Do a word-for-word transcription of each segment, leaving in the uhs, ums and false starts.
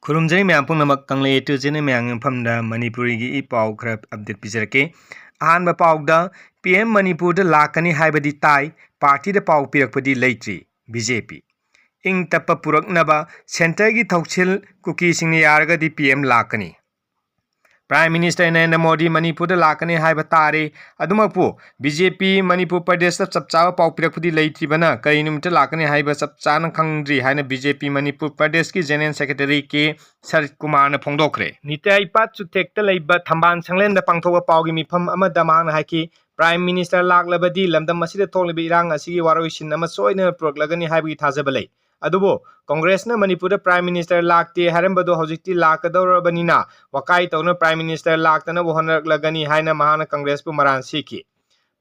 ꯈꯨꯔꯨꯝꯖꯔꯤ ꯃꯌꯥꯝ ꯄꯨꯝꯅꯃꯛ꯫ ꯀꯪꯂꯩ two channel ꯃꯌꯥꯝꯒꯤ ꯃꯐꯝꯗ ꯃꯅꯤꯄꯨꯔꯤꯒꯤ ꯏ ꯄꯥꯎ ꯈꯔ update ꯄꯤꯖꯔꯛꯀꯦ꯫ ꯑꯍꯥꯟꯕ ꯄꯥꯎꯗ, ꯄꯤ ꯑꯦꯝ ꯃꯅꯤꯄꯨꯔꯗ ꯂꯥꯛꯀꯅꯤ ꯍꯥꯏꯕꯗꯤ ꯇꯥꯏ, ꯄꯥꯔꯇꯤꯗ ꯄꯥꯎ ꯄꯤꯔꯛꯄꯗꯤ ꯂꯩꯇ꯭ꯔꯤ꯫ ꯕꯤ ꯖꯦ ꯄꯤ ꯏꯪ ꯇꯞꯄ ꯄꯨꯔꯛꯅꯕ ꯁꯦꯟꯇꯔꯒꯤ ꯊꯧꯁꯤꯜ ꯀꯨꯀꯤꯁꯤꯡꯅ ꯌꯥꯔꯒꯗꯤ ꯄꯤ ꯑꯦꯝ ꯂꯥꯛꯀꯅꯤ꯫ ꯄ꯭ꯔꯥꯏꯝ ꯃꯤꯅꯤꯁꯇꯔ ꯅꯔꯦꯟꯗ꯭ꯔ ꯃꯣꯗꯤ ꯃꯅꯤꯄꯨꯔꯗ ꯂꯥꯛꯀꯅꯤ ꯍꯥꯏꯕ ꯇꯥꯔꯦ꯫ ꯑꯗꯨꯃꯛꯄꯨ ꯕꯤ ꯖꯦ ꯄꯤ ꯃꯅꯤꯄꯨꯔ ꯄ꯭ꯔꯗꯦꯁꯇ ꯆꯞ ꯆꯥꯕ ꯄꯥꯎ ꯄꯤꯔꯛꯄꯗꯤ ꯂꯩꯇ꯭ꯔꯤꯕꯅ ꯀꯔꯤ ꯅꯨꯃꯤꯠꯇ ꯂꯥꯛꯀꯅꯤ ꯍꯥꯏꯕ ꯆꯞ ꯆꯥꯅ ꯈꯪꯗ꯭ꯔꯤ ꯍꯥꯏꯅ ꯕꯤ ꯖꯦ ꯄꯤ ꯃꯅꯤꯄꯨꯔ ꯄ꯭ꯔꯗꯦꯁꯀꯤ ꯖꯦꯅꯔꯦꯜ ꯁꯦꯀ꯭ꯔꯦꯇꯔꯤ ꯀꯦ ꯁꯔꯠ ꯀꯨꯃꯥꯔꯅ ꯐꯣꯡꯗꯣꯛꯈ꯭ꯔꯦ꯫ ꯅꯤꯇꯥꯏ ꯄꯥꯠ ꯆꯨꯊꯦꯛꯇ ꯂꯩꯕ ꯊꯝꯕꯥꯜ ꯁꯪꯂꯦꯟꯗ ꯄꯥꯡꯊꯣꯛꯄ ꯄꯥꯎꯒꯤ ꯃꯤꯐꯝ ꯑꯃꯗ ꯃꯍꯥꯛꯅ ꯍꯥꯏꯈꯤ, ꯄ꯭ꯔꯥꯏꯝ ꯃꯤꯅꯤꯁꯇꯔ ꯂꯥꯛꯂꯕꯗꯤ ꯂꯝꯗꯝ ꯑꯁꯤꯗ ꯊꯣꯛꯂꯤꯕ ꯏꯔꯥꯡ ꯑꯁꯤꯒꯤ ꯋꯥꯔꯣꯏꯁꯤꯟ ꯑꯃ ꯁꯣꯏꯗꯅ ꯄꯨꯔꯛꯂꯒꯅꯤ ꯍꯥꯏꯕꯒꯤ ꯊꯥꯖꯕ ꯂꯩ꯫ ꯑꯗꯨꯕꯨ ꯀꯣꯡꯒ꯭ꯔꯦꯁꯅ ꯃꯅꯤꯄꯨꯔꯗ ꯄ꯭ꯔꯥꯏꯝ ꯃꯤꯅꯤꯁꯇꯔ ꯂꯥꯛꯇꯦ ꯍꯥꯏꯔꯝꯕꯗꯨ ꯍꯧꯖꯤꯛꯇꯤ ꯂꯥꯛꯀꯗꯧꯔꯕꯅꯤꯅ ꯋꯥꯀꯥꯏ ꯇꯧꯅ ꯄ꯭ꯔꯥꯏꯝ ꯃꯤꯅꯤꯁꯇꯔ ꯂꯥꯛꯇꯅꯕ ꯍꯣꯠꯅꯔꯛꯂꯒꯅꯤ ꯍꯥꯏꯅ ꯃꯍꯥꯛꯅ ꯀꯪꯒ꯭ꯔꯦꯁꯄꯨ ꯃꯔꯥꯜ ꯁꯤꯈꯤ꯫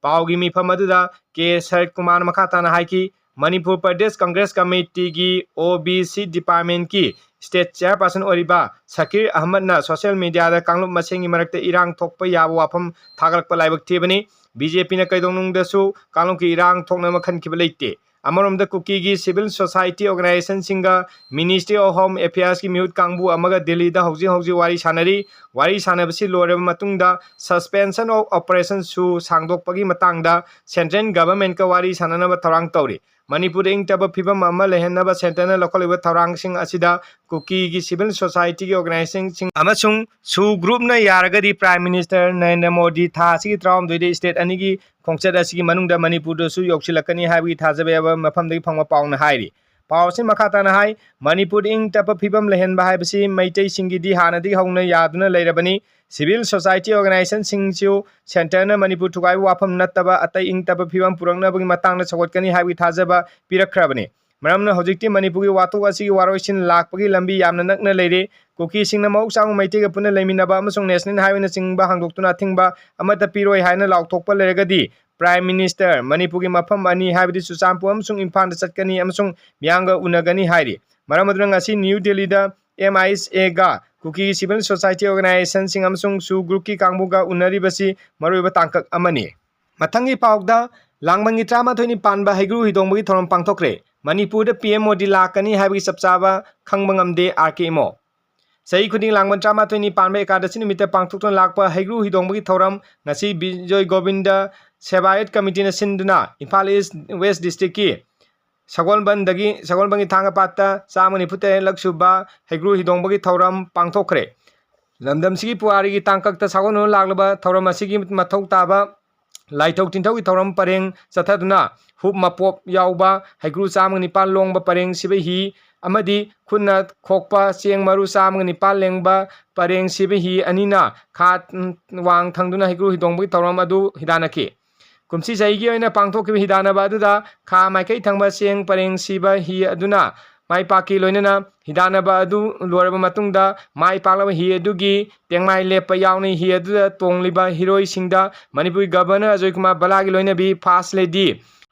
ꯄꯥꯎꯒꯤ ꯃꯤꯐꯝ ꯑꯗꯨꯗ ꯀꯦ ꯁꯔꯠ ꯀꯨꯃꯥꯔꯅ ꯃꯈꯥ ꯇꯥꯅ ꯍꯥꯏꯈꯤ, ꯃꯅꯤꯄꯨꯔ ꯄ꯭ꯔꯗꯦꯁ ꯀꯪꯒ꯭ꯔꯦꯁ ꯀꯃꯤꯇꯤꯒꯤ ꯑꯣ ꯕꯤ ꯁꯤ ꯗꯤꯄꯥꯔꯠꯃꯦꯟꯠꯀꯤ ꯁ꯭ꯇꯦꯠ ꯆꯤꯌꯔꯄꯥꯔꯁꯟ ꯑꯣꯏꯔꯤꯕ ꯁꯀꯤꯔ ꯑꯍꯃꯗꯅ ꯁꯣꯁꯤꯌꯦꯜ ꯃꯤꯗꯤꯌꯥꯗ ꯀꯥꯡꯂꯨꯞ ꯃꯁꯦꯟꯒꯤ ꯃꯔꯛꯇ ꯏꯔꯥꯡ ꯊꯣꯛꯄ ꯌꯥꯕ ꯋꯥꯐꯝ ꯊꯥꯒꯠꯂꯛꯄ ꯂꯥꯏꯕꯛ ꯊꯤꯕꯅꯤ꯫ ꯕꯤ ꯖꯦ ꯄꯤꯅ ꯀꯩꯗꯧꯅꯨꯡꯗꯁꯨ ꯀꯥꯡꯂꯨꯞꯀꯤ ꯏꯔꯥꯡ ꯊꯣꯛꯅꯕ ꯈꯟꯈꯤꯕ ꯂꯩꯇꯦ꯫ ꯑꯃꯔꯣꯝꯗ ꯀꯨꯀꯤꯒꯤ ꯁꯤꯚꯤꯜ ꯁꯣꯁꯥꯏꯇꯤ ꯑꯣꯔꯒꯅꯥꯏꯖꯦꯁꯟꯁꯤꯡꯒ ꯃꯤꯅꯤꯁꯇ꯭ꯔꯤ ꯑꯣꯐ ꯍꯣꯝ ꯑꯦꯐꯤꯌꯔꯁꯀꯤ ꯃꯤꯍꯨꯠ ꯀꯥꯡꯕꯨ ꯑꯃꯒ ꯗꯤꯜꯂꯤꯗ ꯍꯧꯖꯤꯛ ꯍꯧꯖꯤꯛ ꯋꯥꯔꯤ ꯁꯥꯟꯅꯔꯤ꯫ ꯋꯥꯔꯤ ꯁꯥꯟꯅꯕꯁꯤ ꯂꯣꯏꯔꯕ ꯃꯇꯨꯡꯗ suspension of operation ꯁꯨ ꯁꯥꯡꯗꯣꯛꯄꯒꯤ ꯃꯇꯥꯡꯗ ꯁꯦꯟꯇ꯭ꯔꯦꯜ ꯒꯚꯔꯟꯃꯦꯟꯠꯀ ꯋꯥꯔꯤ ꯁꯥꯟꯅꯅꯕ ꯊꯧꯔꯥꯡ ꯇꯧꯔꯤ꯫ ꯃꯅꯤꯄꯨꯔꯗ ꯏꯪ ꯇꯞꯄ ꯐꯤꯕꯝ ꯑꯃ ꯂꯩꯍꯟꯅꯕ ꯁꯦꯟꯇꯔꯅ ꯂꯧꯈꯠꯂꯤꯕ ꯊꯧꯔꯥꯡꯁꯤꯡ ꯑꯁꯤꯗ ꯀꯨꯀꯤꯒꯤ ꯁꯤꯚꯤꯜ ꯁꯣꯁꯥꯏꯇꯤꯒꯤ ꯑꯣꯔꯒꯅꯥꯏꯖꯦꯁꯟꯁꯤꯡ ꯑꯃꯁꯨꯡ ꯁꯨ ꯒ꯭ꯔꯨꯞꯅ ꯌꯥꯔꯒꯗꯤ ꯄ꯭ꯔꯥꯏꯝ ꯃꯤꯅꯤꯁꯇꯔ ꯅꯔꯦꯟꯗ꯭ꯔ ꯃꯣꯗꯤ ꯊꯥ ꯑꯁꯤꯒꯤ ꯇꯔꯥꯍꯨꯝꯗꯣꯏꯗ ꯁ꯭ꯇꯦꯠ ꯑꯅꯤꯒꯤ ꯈꯣꯡꯆꯠ ꯑꯁꯤꯒꯤ ꯃꯅꯨꯡꯗ ꯃꯅꯤꯄꯨꯔꯗꯁꯨ ꯌꯧꯁꯤꯜꯂꯛꯀꯅꯤ ꯍꯥꯏꯕꯒꯤ ꯊꯥꯖꯕ ꯌꯥꯕ ꯃꯐꯝꯗꯒꯤ ꯐꯪꯕ ꯄꯥꯎꯅ ꯍꯥꯏꯔꯤ꯫ ꯄꯥꯎ ꯑꯁꯤꯅ ꯃꯈꯥ ꯇꯥꯅ ꯍꯥꯏ, ꯃꯅꯤꯄꯨꯔꯗ ꯏꯪ ꯇꯞꯄ ꯐꯤꯕꯝ ꯂꯩꯍꯟꯕ ꯍꯥꯏꯕꯁꯤ ꯃꯩꯇꯩꯁꯤꯡꯒꯤꯗꯤ ꯍꯥꯟꯅꯗꯒꯤ ꯍꯧꯅ ꯌꯥꯗꯨꯅ ꯂꯩꯔꯕꯅꯤ꯫ ꯁꯤꯚꯤꯜ ꯁꯣꯁꯥꯏꯇꯤ ꯑꯣꯔꯒꯅꯥꯏꯖꯦꯁꯟꯁꯤꯡꯁꯨ ꯁꯦꯟꯇꯔꯅ ꯃꯅꯤꯄꯨꯔ ꯊꯨꯒꯥꯏꯕ ꯋꯥꯐꯝ ꯅꯠꯇꯕ ꯑꯇꯩ ꯏꯪ ꯇꯞꯄ ꯐꯤꯕꯝ ꯄꯨꯔꯛꯅꯕꯒꯤ ꯃꯇꯥꯡꯗ ꯁꯧꯒꯠꯀꯅꯤ ꯍꯥꯏꯕꯒꯤ ꯊꯥꯖꯕ ꯄꯤꯔꯛꯈ꯭ꯔꯕꯅꯤ꯫ ꯃꯔꯝꯅ ꯍꯧꯖꯤꯛꯇꯤ ꯃꯅꯤꯄꯨꯔꯒꯤ ꯋꯥꯊꯣꯛ ꯑꯁꯤꯒꯤ ꯋꯥꯔꯣꯏꯁꯤꯟ ꯂꯥꯛꯄꯒꯤ ꯂꯝꯕꯤ ꯌꯥꯝꯅ ꯅꯛꯅ ꯂꯩꯔꯦ꯫ ꯀꯨꯀꯤꯁꯤꯡꯅ ꯃꯍꯧꯁꯥꯒꯨꯝ ꯃꯩꯇꯩꯒ ꯄꯨꯟꯅ ꯂꯩꯃꯤꯟꯅꯕ ꯑꯃꯁꯨꯡ ꯅꯦꯁꯅꯦꯜ ꯍꯥꯏꯋꯦꯅꯆꯤꯡꯕ ꯍꯥꯡꯗꯣꯛꯇꯨꯅ ꯑꯊꯤꯡꯕ ꯑꯃꯠꯇ ꯄꯤꯔꯣꯏ ꯍꯥꯏꯅ ꯂꯥꯎꯊꯣꯛꯄ ꯂꯩꯔꯒꯗꯤ ꯄ꯭ꯔꯥꯏꯝ ꯃꯤꯅꯤꯁꯇꯔ, ꯃꯅꯤꯄꯨꯔꯒꯤ ꯃꯐꯝ ꯑꯅꯤ ꯍꯥꯏꯕꯗꯤ ꯆꯨꯔꯆꯥꯟꯄꯨꯔ ꯑꯃꯁꯨꯡ ꯏꯝꯐꯥꯜꯗ ꯆꯠꯀꯅꯤ ꯑꯃꯁꯨꯡ ꯃꯤꯌꯥꯝꯒ ꯎꯅꯒꯅꯤ ꯍꯥꯏꯔꯤ꯫ ꯃꯔꯝ ꯑꯗꯨꯅ ꯉꯁꯤ ꯅ꯭ꯌꯨ ꯗꯦꯜꯂꯤꯗ ꯑꯦꯝ ꯑꯥꯏ ꯑꯦꯁ ꯑꯦꯒ ꯀꯨꯀꯤ ꯁꯤꯚꯤꯜ ꯁꯣꯁꯥꯏꯇꯤ ꯑꯣꯔꯒꯅꯥꯏꯖꯦꯁꯟꯁꯤꯡ ꯑꯃꯁꯨꯡ ꯁꯨ ꯒ꯭ꯔꯨꯞꯀꯤ ꯀꯥꯡꯕꯨꯒ ꯎꯅꯔꯤꯕꯁꯤ ꯃꯔꯨꯑꯣꯏꯕ ꯇꯥꯡꯀꯛ ꯑꯃꯅꯤ꯫ ꯃꯊꯪꯒꯤ ꯄꯥꯎꯗ, ꯂꯥꯡꯕꯟꯒꯤ ꯇꯔꯥꯃꯥꯊꯣꯏꯅꯤ ꯄꯥꯟꯕ ꯍꯩꯒ꯭ꯔꯨ ꯍꯤꯗꯣꯡꯕꯒꯤ ꯊꯧꯔꯝ ꯄꯥꯡꯊꯣꯛꯈ꯭ꯔꯦ꯫ ꯃꯅꯤꯄꯨꯔꯗ ꯄꯤ ꯑꯦꯝ ꯃꯣꯗꯤ ꯂꯥꯛꯀꯅꯤ ꯍꯥꯏꯕꯒꯤ ꯆꯞ ꯆꯥꯕ ꯈꯪꯕ ꯉꯝꯗꯦ, ꯑꯥꯔ ꯀꯦ ꯏꯃꯣ꯫ ꯆꯍꯤ ꯈꯨꯗꯤꯡ ꯂꯥꯡꯕꯟ ꯇꯔꯥꯃꯥꯊꯣꯏꯅꯤ ꯄꯥꯟꯕ ꯑꯦꯀꯥꯗꯁꯤ ꯅꯨꯃꯤꯠꯇ ꯄꯥꯡꯊꯣꯛꯇꯨꯅ ꯂꯥꯛꯄ ꯍꯩꯒ꯭ꯔꯨ ꯍꯤꯗꯣꯡꯕꯒꯤ ꯊꯧꯔꯝ ꯉꯁꯤ ꯕꯤꯖꯣꯏ ꯒꯣꯕꯤꯟꯗ ꯁꯦꯕꯥꯌꯠ ꯀꯃꯤꯇꯤꯅ ꯁꯤꯟꯗꯨꯅ ꯏꯝꯐꯥꯜ ꯏꯁ ꯋꯦꯁ ꯗꯤꯁꯇ꯭ꯔꯤꯛꯀꯤ ꯁꯒꯣꯜꯕꯟꯗꯒꯤ, ꯁꯒꯣꯜꯕꯟꯒꯤ ꯊꯥꯡꯒ ꯄꯥꯠꯇ ꯆꯥꯝꯃ ꯅꯤꯐꯨ ꯇꯔꯦꯠꯂꯛ ꯁꯨꯕ ꯍꯩꯒ꯭ꯔꯨ ꯍꯤꯗꯣꯡꯕꯒꯤ ꯊꯧꯔꯝ ꯄꯥꯡꯊꯣꯛꯈ꯭ꯔꯦ꯫ ꯂꯝꯗꯝꯁꯤꯒꯤ ꯄꯨꯋꯥꯔꯤꯒꯤ ꯇꯥꯡꯀꯛꯇ ꯁꯥꯒꯣꯟꯅꯗꯨꯅ ꯂꯥꯛꯂꯕ ꯊꯧꯔꯝ ꯑꯁꯤꯒꯤ ꯃꯊꯧ ꯇꯥꯕ ꯂꯥꯏꯊꯧ ꯇꯤꯟꯊꯧꯒꯤ ꯊꯧꯔꯝ ꯄꯔꯦꯡ ꯆꯠꯊꯗꯨꯅ ꯍꯨꯞ ꯃꯄꯣꯞ ꯌꯥꯎꯕ ꯍꯩꯀ꯭ꯔꯨ ꯆꯥꯝꯃꯒ ꯅꯤꯄꯥꯟ ꯂꯣꯡꯕ ꯄꯔꯦꯡ ꯁꯤꯕ ꯍꯤ ꯑꯃꯗꯤ ꯈꯨꯠꯅ ꯈꯣꯛꯄ ꯆꯦꯡ ꯃꯔꯨ ꯆꯥꯝꯃꯒ ꯅꯤꯄꯥꯟ ꯂꯦꯡꯕ ꯄꯔꯦꯡ ꯁꯤꯕ ꯍꯤ ꯑꯅꯤꯅ ꯈꯥ ꯋꯥꯡ ꯊꯪꯗꯨꯅ ꯍꯩꯀ꯭ꯔꯨ ꯍꯤꯗꯣꯡꯕꯒꯤ ꯊꯧꯔꯝ ꯑꯗꯨ ꯍꯤꯗꯥꯟꯅꯈꯤ꯫ ꯀꯨꯝꯁꯤ ꯆꯍꯤꯒꯤ ꯑꯣꯏꯅ ꯄꯥꯡꯊꯣꯛꯈꯤꯕ ꯍꯤꯗꯥꯟꯅꯕ ꯑꯗꯨꯗ ꯈꯥ ꯃꯥꯏꯀꯩ ꯊꯪꯕ ꯆꯦꯡ ꯄꯔꯦꯡ ꯁꯤꯕ ꯍꯤ ꯑꯗꯨꯅ ꯃꯥꯏ ꯄꯥꯛꯈꯤ꯫ ꯂꯣꯏꯅꯅ ꯍꯤꯗꯥꯟꯅꯕ ꯑꯗꯨ ꯂꯣꯏꯔꯕ ꯃꯇꯨꯡꯗ ꯃꯥꯏ ꯄꯥꯛꯂꯕ ꯍꯤ ꯑꯗꯨꯒꯤ ꯇꯦꯡꯃꯥꯏ ꯂꯦꯞꯄ ꯌꯥꯎꯅ ꯍꯤ ꯑꯗꯨꯗ ꯇꯣꯡꯂꯤꯕ ꯍꯤꯔꯣꯏꯁꯤꯡꯗ ꯃꯅꯤꯄꯨꯔꯒꯤ ꯒꯕꯔꯅꯔ ꯑꯖꯣꯏ ꯀꯨꯃꯥꯔ ꯕꯂꯥꯒꯤ ꯂꯣꯏꯅꯕꯤ ꯐꯥꯔꯁ ꯂꯦꯗꯤ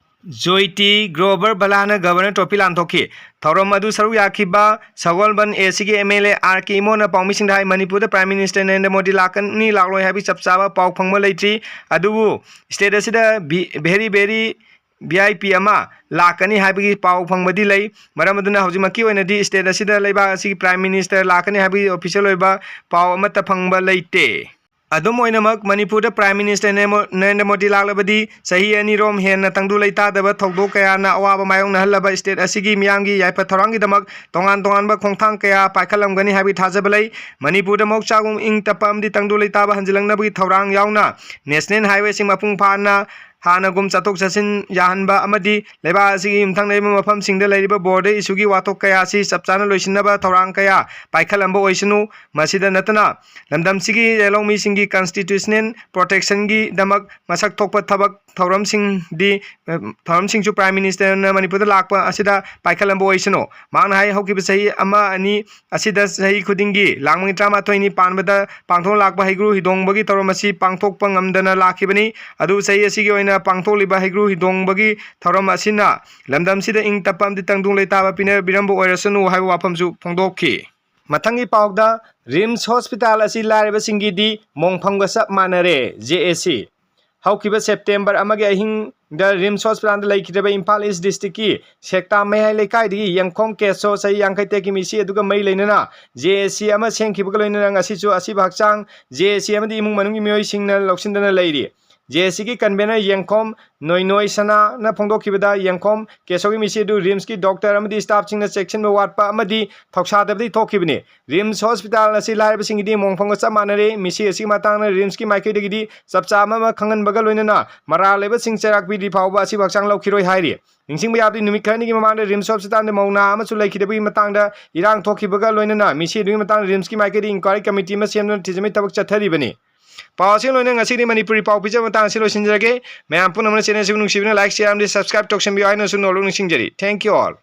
ꯖꯣꯏꯇꯤ ꯒ꯭ꯔꯣꯕꯔ ꯕꯂꯥꯅ ꯒꯕꯔꯅꯔ ꯇ꯭ꯔꯣꯐꯤ ꯂꯥꯟꯊꯣꯛꯈꯤ꯫ ꯊꯧꯔꯝ ꯑꯗꯨ ꯁꯔꯨꯛ ꯌꯥꯈꯤꯕ ꯁꯒꯣꯜꯕꯟ ꯑꯦ ꯁꯤꯒꯤ ꯑꯦꯝ ꯑꯦꯜ ꯑꯦ ꯑꯥꯔ ꯀꯦ ꯏꯃꯣꯅ ꯄꯥꯎꯃꯤꯁꯤꯡꯗ ꯍꯥꯏ, ꯃꯅꯤꯄꯨꯔꯗ ꯄ꯭ꯔꯥꯏꯝ ꯃꯤꯅꯤꯁꯇꯔ ꯅꯔꯦꯟꯗ꯭ꯔ ꯃꯣꯗꯤ ꯂꯥꯛꯀꯅꯤ ꯂꯥꯛꯂꯣꯏ ꯍꯥꯏꯕꯒꯤ ꯆꯞ ꯆꯥꯕ ꯄꯥꯎ ꯐꯪꯕ ꯂꯩꯇ꯭ꯔꯤ꯫ ꯑꯗꯨꯕꯨ ꯁ꯭ꯇꯦꯠ ꯑꯁꯤꯗ V-, very very V I P ꯑꯃ ꯂꯥꯛꯀꯅꯤ ꯍꯥꯏꯕꯒꯤ ꯄꯥꯎ ꯐꯪꯕꯗꯤ ꯂꯩ꯫ ꯃꯔꯝ ꯑꯗꯨꯅ ꯍꯧꯖꯤꯛꯃꯛꯀꯤ ꯑꯣꯏꯅꯗꯤ ꯁ꯭ꯇꯦꯠ ꯑꯁꯤꯗ ꯂꯩꯕꯥꯛ ꯑꯁꯤꯒꯤ ꯄ꯭ꯔꯥꯏꯝ ꯃꯤꯅꯤꯁꯇꯔ ꯂꯥꯛꯀꯅꯤ ꯍꯥꯏꯕꯒꯤ ꯑꯣꯐꯤꯁꯤꯌꯦꯜ ꯑꯣꯏꯕ ꯄꯥꯎ ꯑꯃꯠꯇ ꯐꯪꯕ ꯂꯩꯇꯦ꯫ ꯑꯗꯨꯝ ꯑꯣꯏꯅꯃꯛ, ꯃꯅꯤꯄꯨꯔꯗ ꯄ꯭ꯔꯥꯏꯝ ꯃꯤꯅꯤꯁꯇꯔ ꯅꯔꯦꯟꯗ꯭ꯔ ꯃꯣ-, ꯅꯔꯦꯟꯗ꯭ꯔ ꯃꯣꯗꯤ ꯂꯥꯛꯂꯕꯗꯤ ꯆꯍꯤ ꯑꯅꯤꯔꯣꯝ ꯍꯦꯟꯅ ꯇꯪꯗꯨ ꯂꯩꯇꯥꯗꯕ ꯊꯧꯗꯣꯛ ꯀꯌꯥꯅ ꯑꯋꯥꯕ ꯃꯥꯌꯣꯛꯅꯍꯜꯂꯕ ꯁ꯭ꯇꯦꯠ ꯑꯁꯤꯒꯤ ꯃꯤꯌꯥꯝꯒꯤ ꯌꯥꯏꯐ ꯊꯧꯔꯥꯡꯒꯤꯗꯃꯛ ꯇꯣꯉꯥꯟ ꯇꯣꯉꯥꯟꯕ ꯈꯣꯡꯊꯥꯡ ꯀꯌꯥ ꯄꯥꯏꯈꯠꯂꯝꯒꯅꯤ ꯍꯥꯏꯕꯒꯤ ꯊꯥꯖꯕ ꯂꯩ꯫ ꯃꯅꯤꯄꯨꯔꯗ ꯃꯍꯧꯁꯥꯒꯨꯝ ꯏꯪ ꯇꯞꯄ ꯑꯃꯗꯤ ꯇꯪꯗꯨ ꯂꯩꯇꯥꯕ ꯍꯟꯖꯤꯜꯂꯛꯅꯕꯒꯤ ꯊꯧꯔꯥꯡ ꯌꯥꯎꯅ ꯅꯦꯁꯅꯦꯜ ꯍꯥꯏꯋꯦꯁꯤꯡ ꯃꯄꯨꯡ ꯐꯥꯅ ꯍꯥꯟꯅꯒꯨꯝ ꯆꯠꯊꯣꯛ ꯆꯠꯁꯤꯟ ꯌꯥꯍꯟꯕ ꯑꯃꯗꯤ ꯂꯩꯕꯥꯛ ꯑꯁꯤꯒꯤ ꯌꯨꯝꯊꯪꯅꯔꯤꯕ ꯃꯐꯝꯁꯤꯡꯗ ꯂꯩꯔꯤꯕ ꯕꯣꯔꯗꯔ ꯏꯁꯨꯒꯤ ꯋꯥꯊꯣꯛ ꯀꯌꯥ ꯑꯁꯤ ꯆꯞ ꯆꯥꯅ ꯂꯣꯏꯁꯤꯟꯅꯕ ꯊꯧꯔꯥꯡ ꯀꯌꯥ ꯄꯥꯏꯈꯠꯂꯝꯕ ꯑꯣꯏꯁꯅꯨ꯫ ꯃꯁꯤꯗ ꯅꯠꯇꯅ, ꯂꯝꯗꯝꯁꯤꯒꯤ ꯂꯧꯃꯤꯁꯤꯡꯒꯤ ꯀꯟꯁꯇꯤꯇ꯭ꯌꯨꯁꯅꯦꯜ ꯄ꯭ꯔꯣꯇꯦꯛꯁꯟꯒꯤꯗꯃꯛ ꯃꯁꯛ ꯊꯣꯛꯄ ꯊꯕꯛ ꯊꯧꯔꯝꯁꯤꯡꯗꯤ, ꯊꯧꯔꯝꯁꯤꯡꯁꯨ ꯄ꯭ꯔꯥꯏꯝ ꯃꯤꯅꯤꯁꯇꯔꯅ ꯃꯅꯤꯄꯨꯔꯗ ꯂꯥꯛꯄ ꯑꯁꯤꯗ ꯄꯥꯏꯈꯠꯂꯝꯕ ꯑꯣꯏꯁꯅꯨ꯫ ꯃꯍꯥꯛꯅ ꯍꯥꯏ, ꯍꯧꯈꯤꯕ ꯆꯍꯤ ꯑꯃ ꯑꯅꯤ ꯑꯁꯤꯗ ꯆꯍꯤ ꯈꯨꯗꯤꯡꯒꯤ ꯂꯥꯡꯕꯟ ꯇꯔꯥꯃꯥꯊꯣꯏꯅꯤ ꯄꯥꯟꯕꯗ ꯄꯥꯡꯊꯣꯛ ꯂꯥꯛꯄ ꯍꯩꯒ꯭ꯔꯨ ꯍꯤꯗꯣꯡꯕꯒꯤ ꯊꯧꯔꯝ ꯑꯁꯤ ꯄꯥꯡꯊꯣꯛꯄ ꯉꯝꯗꯅ ꯂꯥꯛꯈꯤꯕꯅꯤ꯫ ꯑꯗꯨ ꯆꯍꯤ ꯑꯁꯤꯒꯤ ꯑꯣꯏꯅ ꯄꯥꯡꯊꯣꯛꯂꯤꯕ ꯍꯩꯒ꯭ꯔꯨ ꯍꯤꯗꯣꯡꯕꯒꯤ ꯊꯧꯔꯝ ꯑꯁꯤꯅ ꯂꯝꯗꯝꯁꯤꯗ ꯏꯪ ꯇꯞꯄ ꯑꯃꯗꯤ ꯇꯪꯗꯨ ꯂꯩꯇꯥꯕ ꯄꯤꯅꯕꯤꯔꯝꯕ ꯑꯣꯏꯔꯁꯅꯨ ꯍꯥꯏꯕ ꯋꯥꯐꯝꯁꯨ ꯐꯣꯡꯗꯣꯛꯈꯤ꯫ ꯃꯊꯪꯒꯤ ꯄꯥꯎꯗ, ꯔꯤꯝꯁ ꯍꯣꯁꯄꯤꯇꯥꯜ ꯑꯁꯤ ꯂꯥꯏꯔꯕꯁꯤꯡꯒꯤꯗꯤ ꯃꯣꯡꯐꯝꯒ ꯆꯞ ꯃꯥꯟꯅꯔꯦ, ꯖꯦ ꯑꯦ ꯁꯤ꯫ ꯍꯧꯈꯤꯕ ꯁꯦꯞꯇꯦꯝꯕꯔ ꯑꯃꯒꯤ ꯑꯍꯤꯡ ꯗ ꯔꯤꯝꯁ ꯍꯣꯁꯄꯤꯇꯥꯜꯗ ꯂꯩꯈꯤꯗ꯭ꯔꯕ ꯏꯝꯐꯥꯜ ꯏꯁ ꯗꯤꯁꯇ꯭ꯔꯤꯛꯀꯤ ꯁꯦꯛꯇꯥ ꯃꯌꯥꯏ ꯂꯩꯀꯥꯏꯗꯒꯤ ꯌꯦꯡꯈꯣꯝ ꯀꯦꯁꯣ ꯆꯍꯤ ꯌꯥꯡꯈꯩ ꯇꯔꯦꯠꯀꯤ ꯃꯤꯁꯤ ꯑꯗꯨꯒ ꯃꯔꯤ ꯂꯩꯅꯅ ꯖꯦ ꯑꯦ ꯁꯤ ꯑꯃ ꯁꯦꯝꯈꯤꯕꯒ ꯂꯣꯏꯅꯅ ꯉꯁꯤꯁꯨ ꯑꯁꯤꯕ ꯍꯛꯆꯥꯡ ꯖꯦ ꯑꯦ ꯁꯤ ꯑꯃꯗꯤ ꯏꯃꯨꯡ ꯃꯅꯨꯡꯒꯤ ꯃꯤꯑꯣꯏꯁꯤꯡꯅ ꯂꯧꯁꯤꯟꯗꯅ ꯂꯩꯔꯤ꯫ ꯖꯦ ꯑꯦ ꯁꯤꯒꯤ ꯀꯟꯚꯦꯅꯔ ꯌꯦꯡꯈꯣꯝ ꯅꯣꯏꯅꯣꯏ ꯁꯅꯥꯅ ꯐꯣꯡꯗꯣꯛꯈꯤꯕꯗ ꯌꯦꯡꯈꯣꯝ ꯀꯦꯁꯣꯒꯤ ꯃꯤꯁꯤ ꯑꯗꯨ ꯔꯤꯝꯁꯀꯤ ꯗꯣꯛꯇꯔ ꯑꯃꯗꯤ ꯁ꯭ꯇꯥꯐꯁꯤꯡꯅ ꯆꯦꯛꯁꯤꯟꯕ ꯋꯥꯠꯄ ꯑꯃꯗꯤ ꯊꯧꯁꯥꯗꯕꯗꯒꯤ ꯊꯣꯛꯈꯤꯕꯅꯤ꯫ ꯔꯤꯝꯁ ꯍꯣꯁꯄꯤꯇꯥꯜ ꯑꯁꯤ ꯂꯥꯏꯔꯕꯁꯤꯡꯒꯤꯗꯤ ꯃꯣꯡꯐꯝꯒ ꯆꯞ ꯃꯥꯟꯅꯔꯦ꯫ ꯃꯤꯁꯤ ꯑꯁꯤꯒꯤ ꯃꯇꯥꯡꯗ ꯔꯤꯝꯁꯀꯤ ꯃꯥꯏꯀꯩꯗꯒꯤꯗꯤ ꯆꯞ ꯆꯥꯕ ꯑꯃ ꯈꯪꯍꯟꯕꯒ ꯂꯣꯏꯅꯅ ꯃꯔꯥꯜ ꯂꯩꯕꯁꯤꯡ ꯆꯩꯔꯥꯛ ꯄꯤꯗ꯭ꯔꯤ ꯐꯥꯎꯕ ꯑꯁꯤꯕꯨ ꯍꯛꯆꯥꯡ ꯂꯧꯈꯤꯔꯣꯏ ꯍꯥꯏꯔꯤ꯫ ꯅꯤꯡꯁꯤꯡꯕ ꯌꯥꯕꯗꯤ ꯅꯨꯃꯤꯠ ꯈꯔꯅꯤꯒꯤ ꯃꯃꯥꯡꯗ ꯔꯤꯝꯁ ꯍꯣꯁꯄꯤꯇꯥꯜꯗ ꯃꯧ ꯅꯍꯥ ꯑꯃꯁꯨ ꯂꯩꯈꯤꯗꯕꯒꯤ ꯃꯇꯥꯡꯗ ꯏꯔꯥꯡ ꯊꯣꯛꯈꯤꯕꯒ ꯂꯣꯏꯅꯅ ꯃꯤꯁꯤ ꯑꯗꯨꯒꯤ ꯃꯇꯥꯡꯗ ꯔꯤꯝꯁꯀꯤ ꯃꯥꯏꯀꯩꯗꯒꯤ ꯏꯟꯀ꯭ꯋꯥꯏꯔꯤ ꯀꯃꯤꯇꯤ ꯑꯃ ꯁꯦꯝꯗꯨꯅ ꯊꯤꯖꯤꯟꯕꯒꯤ ꯊꯕꯛ ꯆꯠꯊꯔꯤꯕꯅꯤ꯫ ꯄꯥꯎ ꯑꯁꯤꯒ ꯂꯣꯏꯅꯅ ꯉꯁꯤꯗꯤ ꯃꯅꯤꯄꯨꯔꯤ ꯄꯥꯎ ꯄꯤꯖꯕ ꯃꯇꯥꯡ ꯑꯁꯤ ꯂꯣꯏꯁꯤꯟꯖꯔꯒꯦ꯫ ꯃꯌꯥꯝ ꯄꯨꯝꯅꯃꯛꯅ ꯆꯦꯅꯦꯜ ꯑꯁꯤꯕꯨ ꯅꯨꯡꯁꯤꯕꯤꯅ ꯂꯥꯏꯛ, ꯁꯤꯌꯥꯔ ꯑꯃꯗꯤ ꯁꯕꯁꯀ꯭ꯔꯥꯏꯕ ꯇꯧꯁꯟꯕꯤꯌꯨ ꯍꯥꯏꯅꯁꯨ ꯅꯣꯜꯂꯨꯛ ꯅꯤꯡꯁꯤꯡꯖꯔꯤ꯫ Thank you all.